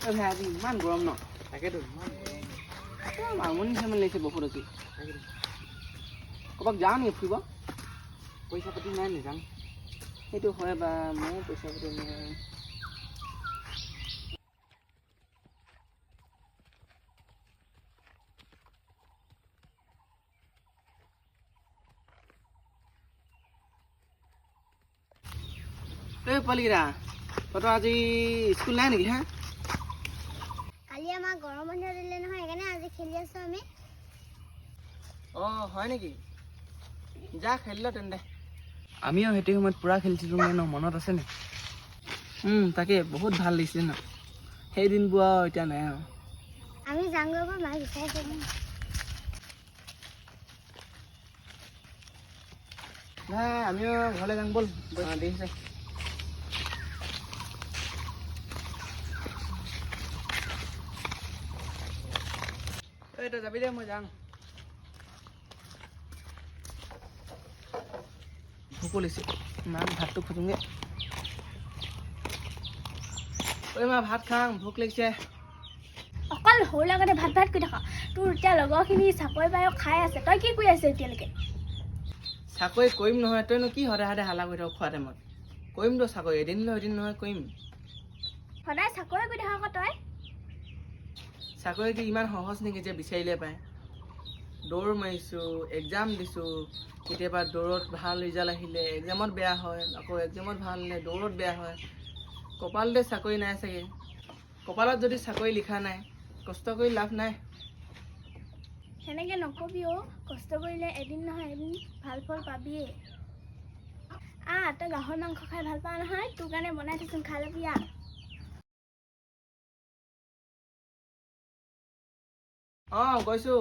ঐ ভাই, আজি ইমান গৰম ন? তাকেতো, ইমান গৰম। একদম আমনি চামনি লাগিছে বহুত আজি। তাকেতো। ক'ৰবাত যাওঁ নেকি ফুৰিব? পইচা পাতি নাই, নাযাওঁ। সেইটো হয় বা, ময়ো পইচা পাতি নাই। এই পোৱালিকেইটা, তহঁতৰ আজি স্কুল নাই নেকি হা? কালি আমাক গৰম বন্ধ দিলে নহয়, সেইকাৰণে আজি খেলি আছো আমি। অঁ, হয় নেকি? যা, খেলি ল তেন্তে। আমিও সেইটো সময়ত পূৰা খেলিছিলোঁ ন, মনত আছেনে? তাকে, বহুত ভাল লাগিছিলে ন সেই দিনবোৰ, আৰু এতিয়া নাই আৰু। আমি যাওঁগৈ আকৌ, মায়ে বিচাৰিছে। নাই, আমিও ঘৰলৈ যাম ব'ল। অঁ, দেৰি হৈছে। এই তই যাবি দে, মই যাম। ভোকো লাগিছে, মাক ভাতটো খোজোঁগৈ। ঐ মা, ভাত খাম, ভোক লাগিছে। অকল সৰু লগতে ভাত ভাত কৰি থাক। তোৰ এতিয়া লগৰখিনি চাকৰি পাই খাই আছে, তই কি কৰি আছ এতিয়ালৈকে? চাকৰি কৰিম নহয়, তইনো কি সদায় সদায় হাল্লা কৰি থাক খোৱা টাইমত? কৰিমতো চাকৰি, এদিন নহয় এদিন নহয় কৰিম। সদায় চাকৰি কৰি থাক আকৌ তই। চাকৰি কি ইমান সহজ নেকি যে বিচাৰিলে পায়? দৌৰ মাৰিছোঁ, এক্সাম দিছোঁ। কেতিয়াবা দৌৰত ভাল ৰিজাল্ট আহিলে এক্সামত বেয়া হয়, আকৌ এক্সামত ভাল হ'লে দৌৰত বেয়া হয়। কপালতে চাকৰি নাই চাগে। কপালত যদি চাকৰি লিখা নাই, কষ্ট কৰি লাভ নাই। সেনেকৈ নকবি অ', কষ্ট কৰিলে এদিন নহয় এদিন ভাল ফল পাবিয়েই। আহ, তই গাহৰি মাংস খাই ভাল পাৱ নহয়? তোৰ কাৰণে বনাই থৈছোঁ, খাই ল'বি আহ। অঁ, গৈছোঁ।